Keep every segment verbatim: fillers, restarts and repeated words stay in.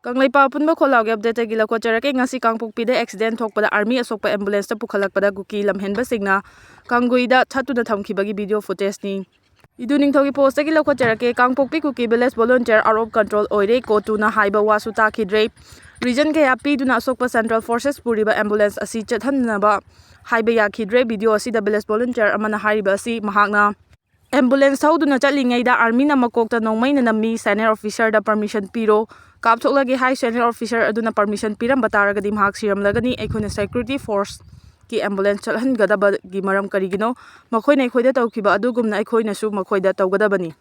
ꯀꯪꯂꯩꯄꯥꯛ ꯑꯄꯨꯟꯕ ꯈꯣꯜꯂꯥꯎꯒꯤ ꯑꯞꯗꯦꯠꯇꯒꯤ ꯂꯧꯈꯠꯆꯔꯛꯀꯦ꯫ ꯉꯁꯤ ꯀꯥꯡꯄꯣꯛꯄꯤꯗ ꯑꯦꯛꯁꯤꯗꯦꯟ ꯊꯣꯛꯄꯗ ꯑꯥꯔꯃꯤ ꯑꯁꯣꯛꯄ ꯑꯦꯝꯕꯨꯂꯦꯟꯁꯇ ꯄꯨꯈꯠꯂꯛꯄꯗ ꯀꯨꯀꯤ ꯂꯝꯍꯦꯟꯕꯁꯤꯡꯅ ꯀꯥꯡꯒꯨꯏꯗ ꯊꯠꯇꯨꯅ ꯊꯝꯈꯤꯕꯒꯤ ꯚꯤꯗꯤꯑꯣ ꯐꯨꯇꯦꯖꯅꯤ꯫ ꯏꯗꯨ ꯅꯤꯡꯊꯧꯒꯤ ꯄꯣꯁꯇꯒꯤ ꯂꯧꯈꯠꯆꯔꯛꯀꯦ꯫ Kangpokpi Kuki village volunteer out of control ꯑꯣꯏꯔꯦ, ꯀꯣꯇꯨꯅ ꯍꯥꯏꯕ ꯋꯥꯁꯨ ꯇꯥꯈꯤꯗ꯭ꯔꯦ꯫ ꯔꯤꯖꯟ ꯀꯌꯥ ꯄꯤꯗꯨꯅ ꯑꯁꯣꯛꯄ ꯁꯦꯟꯇ꯭ꯔꯦꯜ ꯐꯣꯔꯁꯦꯁ ꯄꯨꯔꯤꯕ ꯑꯦꯝꯕꯨꯂꯦꯟꯁ ꯑꯁꯤ ꯆꯠꯍꯟꯅꯕ ꯍꯥꯏꯕ ꯌꯥꯈꯤꯗ꯭ꯔꯦ꯫ ꯚꯤꯗꯤꯑꯣ ꯑꯁꯤꯗ ꯚꯤꯂꯦꯖ ꯚꯣꯂꯨꯟꯇꯤꯌꯔ ꯑꯃꯅ ꯍꯥꯏꯔꯤꯕ ꯑꯁꯤ ꯃꯍꯥꯛꯅ ꯑꯦꯝꯕꯨꯂꯦꯟꯁ ꯊꯧꯗꯨꯅ ꯆꯠꯂꯤꯉꯩꯗ ꯑꯥꯔꯃꯤꯅ ꯃꯀꯣꯛꯇ ꯅꯣꯡꯃꯩꯅ ꯅꯝꯃꯤ, ꯁꯦꯅꯤꯌꯔ ꯑꯣꯐꯤꯁꯔꯗ ꯄꯔꯃꯤꯁꯟ ꯄꯤꯔꯣ, ꯀꯥꯞꯊꯣꯛꯂꯒꯦ ꯍꯥꯏ꯫ ꯁꯦꯅꯤꯌꯔ ꯑꯣꯐꯤꯁꯔ ꯑꯗꯨꯅ ꯄꯔꯃꯤꯁꯟ ꯄꯤꯔꯝꯕ ꯇꯥꯔꯒꯗꯤ ꯃꯍꯥꯛ ꯁꯤꯔꯝꯂꯒꯅꯤ꯫ ꯑꯩꯈꯣꯏꯅ ꯁꯦꯀ꯭ꯌꯨꯔꯤꯇꯤ ꯐꯣꯔꯁꯀꯤ ꯑꯦꯝꯕꯨꯂꯦꯟꯁ ꯆꯠꯍꯟꯒꯗꯕꯒꯤ ꯃꯔꯝ ꯀꯔꯤꯒꯤꯅꯣ? ꯃꯈꯣꯏꯅ ꯑꯩꯈꯣꯏꯗ ꯇꯧꯈꯤꯕ ꯑꯗꯨꯒꯨꯝꯅ ꯑꯩꯈꯣꯏꯅꯁꯨ ꯃꯈꯣꯏꯗ ꯇꯧꯒꯗꯕꯅꯤ꯫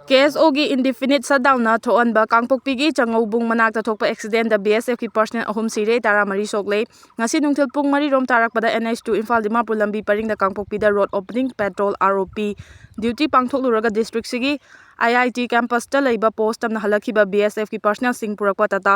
ꯀꯦ ꯑꯦꯁ ꯑꯣꯒꯤ ꯏꯟꯗꯤꯐꯤꯅꯤꯠ ꯁꯠꯗꯥꯎꯟꯅ ꯊꯣꯛꯍꯟꯕ꯫ ꯀꯥꯡꯄꯣꯛꯄꯤꯒꯤ ꯆꯪꯉꯧꯕꯨꯡ ꯃꯅꯥꯛꯇ ꯊꯣꯛꯄ ꯑꯦꯛꯁꯤꯗꯦꯟꯗ ꯕꯤ ꯑꯦꯁ ꯑꯦꯐꯀꯤ ꯄꯔꯁꯅꯦꯜ ꯑꯍꯨꯝ ꯁꯤꯔꯦ, ꯇꯔꯥꯃꯔꯤ ꯁꯣꯛꯂꯦ꯫ ꯉꯁꯤ ꯅꯨꯡꯊꯤꯜ ꯄꯨꯡ ꯃꯔꯤ ꯔꯣꯝ ꯇꯥꯔꯛꯄꯗ N H two Imphal Dimapur ꯂꯝꯕꯤ ꯄꯔꯤꯡꯗ ꯀꯥꯡꯄꯣꯛꯄꯤꯗ ꯔꯣꯗ ꯑꯣꯄꯅꯤꯡ ꯄꯦꯇ꯭ꯔꯣꯜ, ꯑꯥꯔ ꯑꯣ ꯄꯤ, ꯗ꯭ꯌꯨꯇꯤ ꯄꯥꯡꯊꯣꯛꯂꯨꯔꯒ ꯗꯤꯁꯇ꯭ꯔꯤꯛꯁꯤꯒꯤ ꯑꯥꯏ ꯑꯥꯏ ꯇꯤ ꯀꯦꯝꯄꯁꯇ ꯂꯩꯕ ꯄꯣꯁ ꯇꯝꯅ ꯍꯜꯂꯛꯈꯤꯕ ꯕꯤ ꯑꯦꯁ ꯑꯦꯐꯀꯤ ꯄꯔꯁꯅꯦꯜꯁꯤꯡ ꯄꯨꯔꯛꯄ Tata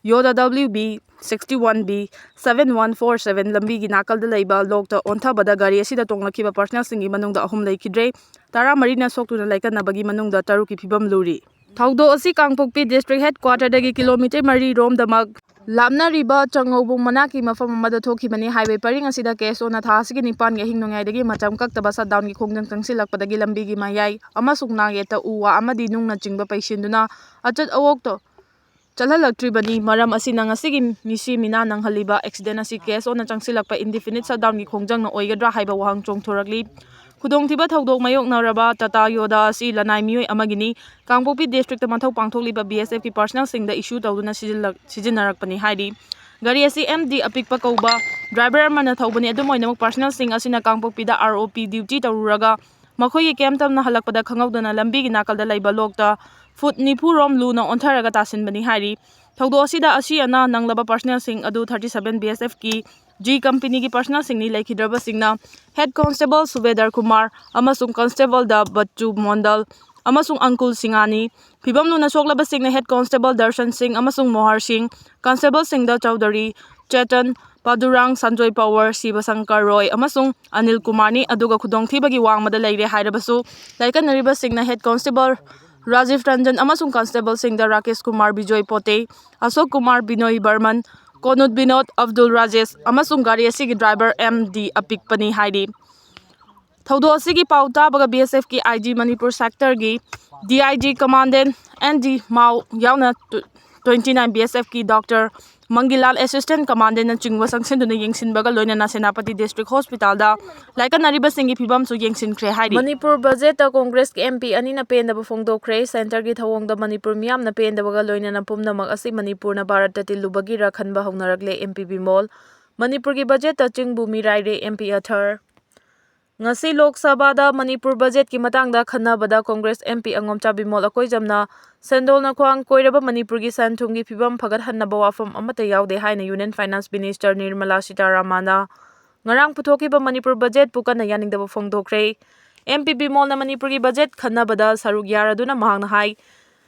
Yodha W B sixty one B seven one four seven ꯂꯝꯕꯤꯒꯤ ꯅꯥꯀꯜꯗ ꯂꯩꯕ ꯂꯣꯛꯇ ꯑꯣꯟꯊꯕꯗ ꯒꯥꯔꯤ ꯑꯁꯤꯗ ꯇꯣꯡꯂꯛꯈꯤꯕ ꯄꯔꯁꯅꯦꯜꯁꯤꯡꯒꯤ ꯃꯅꯨꯡꯗ ꯑꯍꯨꯝ ꯂꯩꯈꯤꯗ꯭ꯔꯦ꯫ ꯇꯔꯥꯃꯔꯤꯅ ꯁꯣꯛꯇꯨꯅ ꯂꯥꯏꯀꯠꯅꯕꯒꯤ ꯃꯅꯨꯡꯗ ꯇꯔꯨꯛꯀꯤ ꯐꯤꯕꯝ ꯂꯨꯔꯤ꯫ ꯊꯧꯗꯣꯛ ꯑꯁꯤ ꯀꯥꯡꯄꯣꯛꯄꯤ ꯗꯤꯁꯇ꯭ꯔꯤꯛ ꯍꯦꯗ ꯀ꯭ꯋꯥꯇꯔꯗꯒꯤ ꯀꯤꯂꯣꯃꯤꯇꯔ ꯃꯔꯤ ꯔꯣꯝꯗꯃꯛ ꯂꯥꯞꯅꯔꯤꯕ ꯆꯪꯉꯧꯕꯨꯡ ꯃꯅꯥꯛꯀꯤ ꯃꯐꯝ ꯑꯃꯗ ꯊꯣꯛꯈꯤꯕꯅꯤ꯫ ꯍꯥꯏꯋꯦ ꯄꯔꯤꯡ ꯑꯁꯤꯗ ꯀꯦ ꯑꯦꯁ ꯑꯣꯅ ꯊꯥ ꯑꯁꯤꯒꯤ ꯅꯤꯄꯥꯟꯒꯤ ꯑꯍꯤꯡ ꯅꯣꯡꯌꯥꯏꯗꯒꯤ ꯃꯇꯝ ꯀꯛꯇꯕ ꯁꯠꯗꯥꯎꯟꯒꯤ ꯈꯣꯡꯖꯪ ꯆꯪꯁꯤꯜꯂꯛꯄꯗꯒꯤ ꯂꯝꯕꯤꯒꯤ ꯃꯌꯥꯏ ꯑꯃꯁꯨꯡ ꯅꯥꯛꯌꯦꯠꯇ ꯎ ꯋꯥ ꯑꯃꯗꯤ ꯅꯨꯡꯅꯆꯤꯡꯕ ꯄꯩꯁꯤꯟꯗꯨꯅ ꯑꯆꯠ ꯑꯋꯣꯛꯇ ꯆꯠꯍꯜꯂꯛꯇ꯭ꯔꯤꯕꯅꯤ꯫ ꯃꯔꯝ ꯑꯁꯤꯅ ꯉꯁꯤꯒꯤ ꯃꯤꯁꯤ ꯃꯤꯅꯥ ꯅꯪꯍꯜꯂꯤꯕ ꯑꯦꯛꯁꯤꯗꯦꯟ ꯑꯁꯤ ꯀꯦ ꯑꯦꯁ ꯑꯣꯅ ꯆꯪꯁꯤꯜꯂꯛꯄ ꯏꯟꯗꯤꯐꯤꯅꯤꯠ ꯁꯠꯗꯥꯎꯟꯒꯤ ꯈꯣꯡꯖꯪꯅ ꯑꯣꯏꯒꯗ꯭ꯔꯥ ꯍꯥꯏꯕ ꯋꯥꯍꯪ ꯆꯣꯡꯊꯣꯔꯛꯂꯤ꯫ ꯈꯨꯗꯣꯡꯊꯤꯕ ꯊꯧꯗꯣꯛ ꯃꯥꯌꯣꯛꯅꯔꯕ ꯇꯥꯇꯥ ꯌꯣꯗꯥ ꯑꯁꯤ ꯂꯅꯥꯏ ꯃꯤꯑꯣꯏ ꯑꯃꯒꯤꯅꯤ꯫ ꯀꯥꯡꯄꯣꯛꯄꯤ ꯗꯤꯁꯇ꯭ꯔꯤꯛꯇ ꯃꯊꯧ ꯄꯥꯡꯊꯣꯛꯂꯤꯕ ꯕꯤ ꯑꯦꯁ ꯑꯦꯐꯀꯤ ꯄꯔꯁꯅꯦꯜꯁꯤꯡꯗ ꯏꯁꯨ ꯇꯧꯗꯨꯅ ꯁꯤꯖꯤꯜꯂꯛ-, ꯁꯤꯖꯤꯟꯅꯔꯛꯄꯅꯤ ꯍꯥꯏꯔꯤ꯫ ꯒꯥꯔꯤ ꯑꯁꯤ ꯑꯦꯝ ꯗꯤ ꯑꯄꯤꯛꯄ ꯀꯧꯕ ꯗ꯭ꯔꯥꯏꯚꯔ ꯑꯃꯅ ꯊꯧꯕꯅꯤ꯫ ꯑꯗꯨꯝ ꯑꯣꯏꯅꯃꯛ, ꯄꯔꯁꯅꯦꯜꯁꯤꯡ ꯑꯁꯤꯅ ꯀꯥꯡꯄꯣꯛꯄꯤꯗ ꯑꯥꯔ ꯑꯣ ꯄꯤ ꯗ꯭ꯌꯨꯇꯤ ꯇꯧꯔꯨꯔꯒ ꯃꯈꯣꯏꯒꯤ ꯀꯦꯝ ꯇꯝꯅ ꯍꯜꯂꯛꯄꯗ ꯈꯪꯍꯧꯗꯅ ꯂꯝꯕꯤꯒꯤ ꯅꯥꯀꯜꯗ ꯂꯩꯕ ꯂꯣꯛꯇ ꯐꯨꯠ ꯅꯤꯐꯨ ꯔꯣꯝ ꯂꯨꯅ ꯑꯣꯟꯊꯔꯒ ꯇꯥꯁꯤꯟꯕꯅꯤ ꯍꯥꯏꯔꯤ꯫ ꯊꯧꯗꯣꯛ ꯑꯁꯤꯗ ꯑꯁꯤ ꯑꯅꯥ ꯅꯪꯂꯕ ꯄꯔꯁꯅꯦꯜꯁꯤꯡ ꯑꯗꯨ thirty seven B S ꯑꯦꯐꯀꯤ G ꯀꯝꯄꯅꯤꯒꯤ ꯄꯔꯁꯅꯦꯜꯁꯤꯡꯅꯤ꯫ ꯂꯩꯈꯤꯗ꯭ꯔꯕꯁꯤꯡꯅ ꯍꯦꯗ ꯀꯣꯟꯁꯇꯦꯕꯜ ꯁꯨꯕꯦꯗꯔ ꯀꯨꯃꯥꯔ ꯑꯃꯁꯨꯡ ꯀꯟꯁꯇꯦꯕꯜꯗ ꯕꯆꯨ ꯃꯣꯟꯗꯜ ꯑꯃꯁꯨꯡ ꯑꯪꯀꯨꯜ ꯁꯤꯡꯍꯥꯅꯤ꯫ ꯐꯤꯕꯝ ꯂꯨꯅ ꯁꯣꯛꯂꯕꯁꯤꯡꯅ ꯍꯦꯗ ꯀꯣꯟꯁꯇꯦꯕꯜ ꯗꯔꯁꯟ ꯁꯤꯡ ꯑꯃꯁꯨꯡ ꯃꯣꯍꯔ ꯁꯤꯡ, ꯀꯟꯁꯇꯦꯕꯜꯁꯤꯡꯗ ꯆꯧꯙꯔꯤ, ꯆꯦꯇꯟ, ꯄꯥꯗꯨꯔꯥꯡ, ꯁꯟꯖꯣꯏ ꯄꯋꯥꯔ, ꯁꯤꯕꯁꯪꯀꯔ ꯔꯣꯏ ꯑꯃꯁꯨꯡ ꯑꯅꯤꯜ ꯀꯨꯃꯥꯔꯅꯤ꯫ ꯑꯗꯨꯒ ꯈꯨꯗꯣꯡꯊꯤꯕꯒꯤ ꯋꯥꯡꯃꯗ ꯂꯩꯔꯦ ꯍꯥꯏꯔꯕꯁꯨ, ꯂꯥꯏꯀꯠꯅꯔꯤꯕꯁꯤꯡꯅ ꯍꯦꯗ ꯀꯣꯟꯁꯇꯦꯕꯜ ꯔꯥꯖꯤꯚ ꯔꯟꯖꯟ ꯑꯃꯁꯨꯡ ꯀꯟꯁꯇꯦꯕꯜꯁꯤꯡꯗ ꯔꯥꯀꯦꯁ ꯀꯨꯃꯥꯔ ꯕꯤꯖꯣꯏ ꯄꯣꯇꯦ, ꯑꯁꯣꯛ ꯀꯨꯃꯥꯔ ꯕꯤꯅꯣꯏ ꯕꯔꯃꯟ, ꯀꯣꯅꯨꯠ ꯕꯤꯅꯣꯗ, ꯑꯕꯗꯨꯜ ꯔꯥꯖꯦꯁ ꯑꯃꯁꯨꯡ ꯒꯥꯔꯤ ꯑꯁꯤꯒꯤ ꯗ꯭ꯔꯥꯏꯚꯔ ꯑꯦꯝ ꯗꯤ ꯑꯄꯤꯛꯄꯅꯤ ꯍꯥꯏꯔꯤ꯫ ꯊꯧꯗꯣꯛ ꯑꯁꯤꯒꯤ ꯄꯥꯎ ꯇꯥꯕꯒ ꯕꯤ ꯑꯦꯁ ꯑꯦꯐꯀꯤ ꯑꯥꯏ ꯖꯤ ꯃꯅꯤꯄꯨꯔ ꯁꯦꯛꯇꯔꯒꯤ D I G commandant N D Mao ꯌꯥꯎꯅ ꯇ꯭ꯋꯦꯟꯇꯤ ꯅꯥꯏꯟ ꯕꯤ ꯑꯦꯁ ꯑꯦꯐꯀꯤ ꯗꯣꯛꯇꯔ ꯃꯪꯒꯤꯂꯥꯜ, ꯑꯦꯁꯤꯁꯇꯦꯟ ꯀꯃꯥꯟꯗꯦꯟꯅꯆꯤꯡꯕ ꯆꯪꯁꯤꯟꯗꯨꯅ ꯌꯦꯡꯁꯤꯟꯕꯒ ꯂꯣꯏꯅꯅ ꯁꯦꯅꯥꯄꯇꯤ ꯗꯤꯁꯇ꯭ꯔꯤꯛ ꯍꯣꯁꯄꯤꯇꯥꯜꯗ ꯂꯥꯏꯀꯠꯅꯔꯤꯕꯁꯤꯡꯒꯤ ꯐꯤꯕꯝꯁꯨ ꯌꯦꯡꯁꯤꯟꯈ꯭ꯔꯦ ꯍꯥꯏꯔꯤ꯫ ꯃꯅꯤꯄꯨꯔ ꯕꯖꯦꯠꯇ ꯀꯣꯡꯒ꯭ꯔꯦꯁꯀꯤ ꯑꯦꯝ ꯄꯤ ꯑꯅꯤꯅ ꯄꯦꯟꯗꯕ ꯐꯣꯡꯗꯣꯛꯈ꯭ꯔꯦ꯫ ꯁꯦꯟꯇꯔꯒꯤ ꯊꯧꯑꯣꯡꯗ ꯃꯅꯤꯄꯨꯔ ꯃꯤꯌꯥꯝꯅ ꯄꯦꯟꯗꯕꯒ ꯂꯣꯏꯅꯅ ꯄꯨꯝꯅꯃꯛ ꯑꯁꯤ ꯃꯅꯤꯄꯨꯔꯅ ꯚꯥꯔꯠꯇ ꯇꯤꯜꯂꯨꯕꯒꯤꯔ ꯈꯟꯕ ꯍꯧꯅꯔꯛꯂꯦ, ꯑꯦꯝ ꯄꯤ ꯕꯤꯃꯣꯜ꯫ ꯃꯅꯤꯄꯨꯔꯒꯤ ꯕꯖꯦꯠꯇ ꯆꯤꯡꯕꯨ ꯃꯤꯔꯥꯏꯔꯦ, ꯑꯦꯝ ꯄꯤ ꯑꯊꯔ꯫ ꯉꯁꯤ ꯂꯣꯛ ꯁꯚꯥꯗ ꯃꯅꯤꯄꯨꯔ ꯕꯖꯦꯠꯀꯤ ꯃꯇꯥꯡꯗ ꯈꯟꯅꯕꯗ ꯀꯣꯡꯒ꯭ꯔꯦꯁ ꯑꯦꯝ ꯄꯤ ꯑꯉꯣꯝꯆꯥ ꯕꯤꯃꯣꯜ ꯑꯀꯣꯏꯖꯝꯅ ꯁꯦꯟꯗꯣꯜꯅ ꯈ꯭ꯋꯥꯡ ꯀꯣꯏꯔꯕ ꯃꯅꯤꯄꯨꯔꯒꯤ ꯁꯦꯟ ꯊꯨꯝꯒꯤ ꯐꯤꯕꯝ ꯐꯒꯠꯍꯟꯅꯕ ꯋꯥꯐꯝ ꯑꯃꯠꯇ ꯌꯥꯎꯗꯦ ꯍꯥꯏꯅ ꯌꯨꯅꯤꯌꯟ ꯐꯥꯏꯅꯥꯟꯁ ꯃꯤꯅꯤꯁꯇꯔ ꯅꯤꯔꯃꯂꯥ ꯁꯤꯇꯥꯔꯥꯃꯟꯅ ꯉꯔꯥꯡ ꯄꯨꯊꯣꯛꯈꯤꯕ ꯃꯅꯤꯄꯨꯔ ꯕꯖꯦꯠꯄꯨ ꯀꯟꯅ ꯌꯥꯅꯤꯡꯗꯕ ꯐꯣꯡꯗꯣꯛꯈ꯭ꯔꯦ꯫ ꯑꯦꯝ ꯄꯤ ꯕꯤꯃꯣꯜꯅ ꯃꯅꯤꯄꯨꯔꯒꯤ ꯕꯖꯦꯠ ꯈꯟꯅꯕꯗ ꯁꯔꯨꯛ ꯌꯥꯔꯗꯨꯅ ꯃꯍꯥꯛꯅ ꯍꯥꯏ,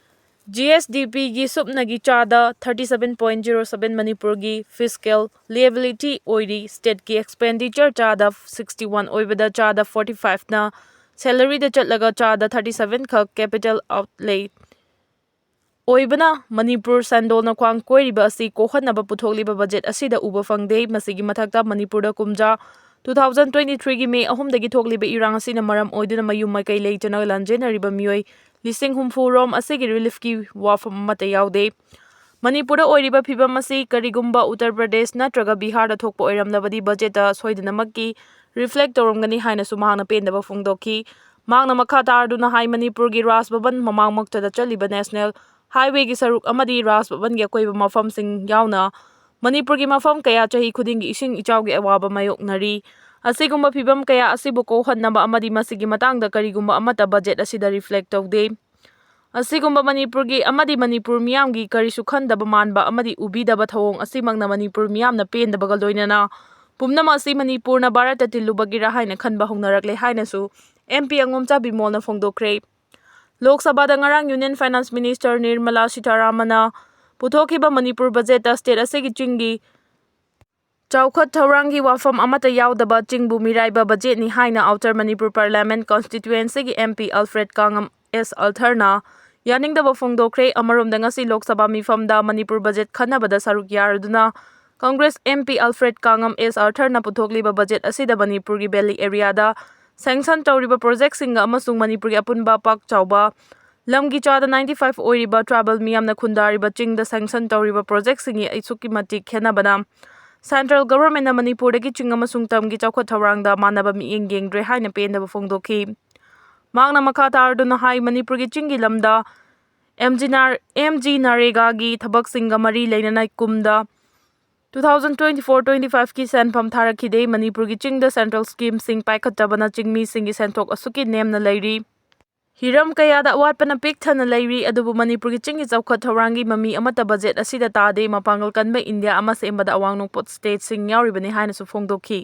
ꯖꯤ ꯑꯦꯁ ꯗꯤ ꯄꯤꯒꯤ ꯁꯨꯞꯅꯒꯤ ꯆꯥꯗ thirty seven point zero seven ꯃꯅꯤꯄꯨꯔꯒꯤ ꯐꯤꯁꯀꯦꯜ ꯂꯤꯑꯦꯕꯤꯂꯤꯇꯤ ꯑꯣꯏꯔꯤ꯫ ꯁ꯭ꯇꯦꯠꯀꯤ ꯑꯦꯛꯁꯄꯦꯟꯗꯤꯆꯔ ꯆꯥꯗ ꯁꯤꯛꯁꯇꯤ ꯋꯥꯟ ꯑꯣꯏꯕꯗ ꯆꯥꯗ ꯐꯣꯔꯇꯤ ꯐꯥꯏꯚꯅ ꯁꯦꯂꯔꯤꯗ ꯆꯠꯂꯒ ꯆꯥꯗ ꯊꯥꯔꯇꯤ ꯁꯚꯦꯟ ꯈꯛ ꯀꯦꯄꯤꯇꯦꯜ ꯑꯥꯎꯠꯂꯦ ꯑꯣꯏꯕꯅ ꯃꯅꯤꯄꯨꯔ ꯁꯦꯟꯗꯣꯜꯅ ꯈ꯭ꯋꯥꯡ ꯀꯣꯏꯔꯤꯕ ꯑꯁꯤ ꯀꯣꯛꯍꯟꯅꯕ ꯄꯨꯊꯣꯛꯂꯤꯕ ꯕꯖꯦꯠ ꯑꯁꯤꯗ ꯎꯕ ꯐꯪꯗꯦ꯫ ꯃꯁꯤꯒꯤ ꯃꯊꯛꯇ ꯃꯅꯤꯄꯨꯔꯗ ꯀꯨꯝꯖꯥ ꯇꯨ ꯊꯥꯎꯖꯟ ꯇ꯭ꯋꯦꯟꯇꯤ ꯊ꯭ꯔꯤꯒꯤ ꯃꯦ ꯑꯍꯨꯝꯗꯒꯤ ꯊꯣꯛꯂꯤꯕ ꯏꯔꯥꯡ ꯑꯁꯤꯅ ꯃꯔꯝ ꯑꯣꯏꯗꯨꯅ ꯃꯌꯨꯝ ꯃꯀꯩ ꯂꯩꯇꯅ ꯂꯥꯟꯖꯦꯟꯅꯔꯤꯕ ꯃꯤꯑꯣꯏ ꯂꯤꯁꯤꯡ ꯍꯨꯝꯐꯨ ꯔꯣꯝ ꯑꯁꯤꯒꯤ ꯔꯤꯂꯤꯐꯀꯤ ꯋꯥꯐꯝ ꯑꯃꯠꯇ ꯌꯥꯎꯗꯦ꯫ ꯃꯅꯤꯄꯨꯔꯗ ꯑꯣꯏꯔꯤꯕ ꯐꯤꯕꯝ ꯑꯁꯤ ꯀꯔꯤꯒꯨꯝꯕ ꯎꯠꯇꯔ ꯄ꯭ꯔꯗꯦꯁ ꯅꯠꯇ꯭ꯔꯒ ꯕꯤꯍꯥꯔꯗ ꯊꯣꯛꯄ ꯑꯣꯏꯔꯝꯂꯕꯗꯤ ꯕꯖꯦꯠꯇ ꯁꯣꯏꯗꯅꯃꯛꯀꯤ ꯔꯤꯐ꯭ꯂꯦꯛ ꯇꯧꯔꯝꯒꯅꯤ ꯍꯥꯏꯅꯁꯨ ꯃꯍꯥꯛꯅ ꯄꯦꯟꯗꯕ ꯐꯣꯡꯗꯣꯛꯈꯤ꯫ ꯃꯍꯥꯛꯅ ꯃꯈꯥ ꯇꯥꯔꯗꯨꯅ ꯍꯥꯏ, ꯃꯅꯤꯄꯨꯔꯒꯤ ꯔꯥꯖ ꯚꯕꯟ ꯃꯃꯥꯡꯃꯛꯇꯗ ꯆꯠꯂꯤꯕ ꯅꯦꯁꯅꯦꯜ ꯍꯥꯏꯋꯦꯒꯤ ꯁꯔꯨꯛ ꯑꯃꯗꯤ ꯔꯥꯖ ꯚꯕꯟꯒꯤ ꯑꯀꯣꯏꯕ ꯃꯐꯝꯁꯤꯡ ꯌꯥꯎꯅ ꯃꯅꯤꯄꯨꯔꯒꯤ ꯃꯐꯝ ꯀꯌꯥ ꯆꯍꯤ ꯈꯨꯗꯤꯡꯒꯤ ꯏꯁꯤꯡ ꯏꯆꯥꯎꯒꯤ ꯑꯋꯥꯕ ꯃꯥꯌꯣꯛꯅꯔꯤ꯫ ꯑꯁꯤꯒꯨꯝꯕ ꯐꯤꯕꯝ ꯀꯌꯥ ꯑꯁꯤꯕꯨ ꯀꯣꯛꯍꯟꯅꯕ ꯑꯃꯗꯤ ꯃꯁꯤꯒꯤ ꯃꯇꯥꯡꯗ ꯀꯔꯤꯒꯨꯝꯕ ꯑꯃꯠꯇ ꯕꯖꯦꯠ ꯑꯁꯤꯗ ꯔꯤꯐ꯭ꯂꯦꯛ ꯇꯧꯗꯦ꯫ ꯑꯁꯤꯒꯨꯝꯕ ꯃꯅꯤꯄꯨꯔꯒꯤ ꯑꯃꯗꯤ ꯃꯅꯤꯄꯨꯔ ꯃꯤꯌꯥꯝꯒꯤ ꯀꯔꯤꯁꯨ ꯈꯟꯗꯕ ꯃꯥꯟꯕ ꯑꯃꯗꯤ ꯎꯕꯤꯗꯕ ꯊꯧꯑꯣꯡ ꯑꯁꯤꯃꯛꯅ ꯃꯅꯤꯄꯨꯔ ꯃꯤꯌꯥꯝꯅ ꯄꯦꯟꯗꯕꯒ ꯂꯣꯏꯅꯅ ꯄꯨꯝꯅꯃꯛ ꯑꯁꯤ ꯃꯅꯤꯄꯨꯔꯅ ꯚꯥꯔꯠꯇ ꯇꯤꯜꯂꯨꯕꯒꯤꯔ ꯍꯥꯏꯅ ꯈꯟꯕ ꯍꯧꯅꯔꯛꯂꯦ ꯍꯥꯏꯅꯁꯨ ꯑꯦꯝ ꯄꯤ ꯑꯉꯣꯝꯆꯥ ꯕꯤꯃꯣꯜꯅ ꯐꯣꯡꯗꯣꯛꯈ꯭ꯔꯦ꯫ ꯂꯣꯛ ꯁꯚꯥꯗ ꯉꯔꯥꯡ ꯌꯨꯅꯤꯌꯟ ꯐꯥꯏꯅꯥꯟꯁ ꯃꯤꯅꯤꯁꯇꯔ ꯅꯤꯔꯃꯂꯥ ꯁꯤꯇꯥꯔꯥꯃꯟꯅ ꯄꯨꯊꯣꯛꯈꯤꯕ ꯃꯅꯤꯄꯨꯔ ꯕꯖꯦꯠꯇ ꯁ꯭ꯇꯦꯠ ꯑꯁꯤꯒꯤ ꯆꯤꯡꯒꯤ ꯆꯥꯎꯈꯠ ꯊꯧꯔꯥꯡꯒꯤ ꯋꯥꯐꯝ ꯑꯃꯠꯇ ꯌꯥꯎꯗꯕ ꯆꯤꯡꯕꯨ ꯃꯤꯔꯥꯏꯕ ꯕꯖꯦꯠꯅꯤ ꯍꯥꯏꯅ ꯑꯥꯎꯇꯔ ꯃꯅꯤꯄꯨꯔ ꯄꯥꯔꯂꯤꯌꯥꯃꯦꯟꯠ ꯀꯟꯁꯇꯤꯇ꯭ꯋꯦꯟꯁꯤꯒꯤ M P Alfred Kangam S ꯑꯜꯊꯔꯅ ꯌꯥꯅꯤꯡꯗꯕ ꯐꯣꯡꯗꯣꯛꯈ꯭ꯔꯦ꯫ ꯑꯃꯔꯣꯝꯗ, ꯉꯁꯤ ꯂꯣꯛ ꯁꯚꯥ ꯃꯤꯐꯝꯗ ꯃꯅꯤꯄꯨꯔ ꯕꯖꯦꯠ ꯈꯟꯅꯕꯗ ꯁꯔꯨꯛ ꯌꯥꯔꯗꯨꯅ ꯀꯪꯒ꯭ꯔꯦꯁ ꯑꯦꯝ ꯄꯤ ꯑꯜꯐ꯭ꯔꯦꯗ ꯀꯥꯡꯉꯝ ꯑꯦꯁ ꯑꯜꯊꯔꯅ ꯄꯨꯊꯣꯛꯂꯤꯕ ꯕꯖꯦꯠ ꯑꯁꯤꯗ ꯃꯅꯤꯄꯨꯔꯒꯤ ꯚꯦꯂꯤ ꯑꯦꯔꯤꯌꯥꯗ ꯁꯦꯡꯁꯟ ꯇꯧꯔꯤꯕ ꯄ꯭ꯔꯣꯖꯦꯛꯁꯤꯡꯒ ꯑꯃꯁꯨꯡ ꯃꯅꯤꯄꯨꯔꯒꯤ ꯑꯄꯨꯟꯕ ꯄꯥꯛ ꯆꯥꯎꯕ ꯂꯝꯒꯤ ꯆꯥꯗ ninety five ꯑꯣꯏꯔꯤꯕ ꯇ꯭ꯔꯥꯏꯕꯦꯜ ꯃꯤꯌꯥꯝꯅ ꯈꯨꯟꯗꯥꯔꯤꯕ ꯆꯤꯡꯗ ꯁꯦꯡꯁꯟ ꯇꯧꯔꯤꯕ ꯄ꯭ꯔꯣꯖꯦꯛꯁꯤꯡꯒꯤ ꯑꯁꯨꯛꯀꯤ ꯃꯇꯤꯛ ꯈꯦꯟꯅꯕꯅ ꯁꯦꯟꯇ꯭ꯔꯦꯜ ꯒꯚꯔꯟꯃꯦꯟꯠꯅ ꯃꯅꯤꯄꯨꯔꯗꯒꯤ ꯆꯤꯡ ꯑꯃꯁꯨꯡ ꯇꯝꯒꯤ ꯆꯥꯎꯈꯠ ꯊꯧꯔꯥꯡꯗ ꯃꯥꯟꯅꯕ ꯃꯤꯠꯌꯦꯡ ꯌꯦꯡꯗ꯭ꯔꯦ ꯍꯥꯏꯅ ꯄꯦꯟꯗꯕ ꯐꯣꯡꯗꯣꯛꯈꯤ꯫ ꯃꯍꯥꯛꯅ ꯃꯈꯥ ꯇꯥꯔꯗꯨꯅ ꯍꯥꯏ, ꯃꯅꯤꯄꯨꯔꯒꯤ ꯆꯤꯡꯒꯤ ꯂꯝꯗ ꯑꯦꯝ ꯖꯤ ꯅꯥꯔ-, ꯑꯦꯝ ꯖꯤ ꯅꯔꯦꯒꯥꯒꯤ ꯊꯕꯛꯁꯤꯡꯒ ꯃꯔꯤ ꯂꯩꯅꯅ ꯀꯨꯝꯗ two thousand twenty-four twenty-five ꯀꯤ ꯁꯦꯟꯐꯝ ꯊꯥꯔꯛꯈꯤꯗꯦ꯫ ꯃꯅꯤꯄꯨꯔꯒꯤ ꯆꯤꯡꯗ ꯁꯦꯟꯇ꯭ꯔꯦꯜ ꯁ꯭ꯀꯤꯝꯁꯤꯡ ꯄꯥꯏꯈꯠꯇꯕꯅ ꯆꯤꯡꯃꯤꯁꯤꯡꯒꯤ ꯁꯦꯟꯊꯣꯛ ꯑꯁꯨꯛꯀꯤ ꯅꯦꯝꯅ ꯂꯩꯔꯤ꯫ ꯍꯤꯔꯝ ꯀꯌꯥꯗ ꯑꯋꯥꯠꯄꯅ ꯄꯤꯛ ꯊꯟꯅ ꯂꯩꯔꯤ, ꯑꯗꯨꯕꯨ ꯃꯅꯤꯄꯨꯔꯒꯤ ꯆꯤꯡꯒꯤ ꯆꯥꯎꯈꯠ ꯊꯧꯔꯥꯡꯒꯤ ꯃꯃꯤ ꯑꯃꯠꯇ ꯕꯖꯦꯠ ꯑꯁꯤꯗ ꯇꯥꯗꯦ꯫ ꯃꯄꯥꯡꯒꯜ ꯀꯟꯕ ꯏꯟꯗꯤꯌꯥ ꯑꯃ ꯁꯦꯝꯕꯗ ꯑꯋꯥꯡ ꯅꯣꯡꯄꯣꯛ ꯁ꯭ꯇꯦꯠꯁꯤꯡ ꯌꯥꯎꯔꯤꯕꯅꯤ ꯍꯥꯏꯅꯁꯨ ꯐꯣꯡꯗꯣꯛꯈꯤ꯫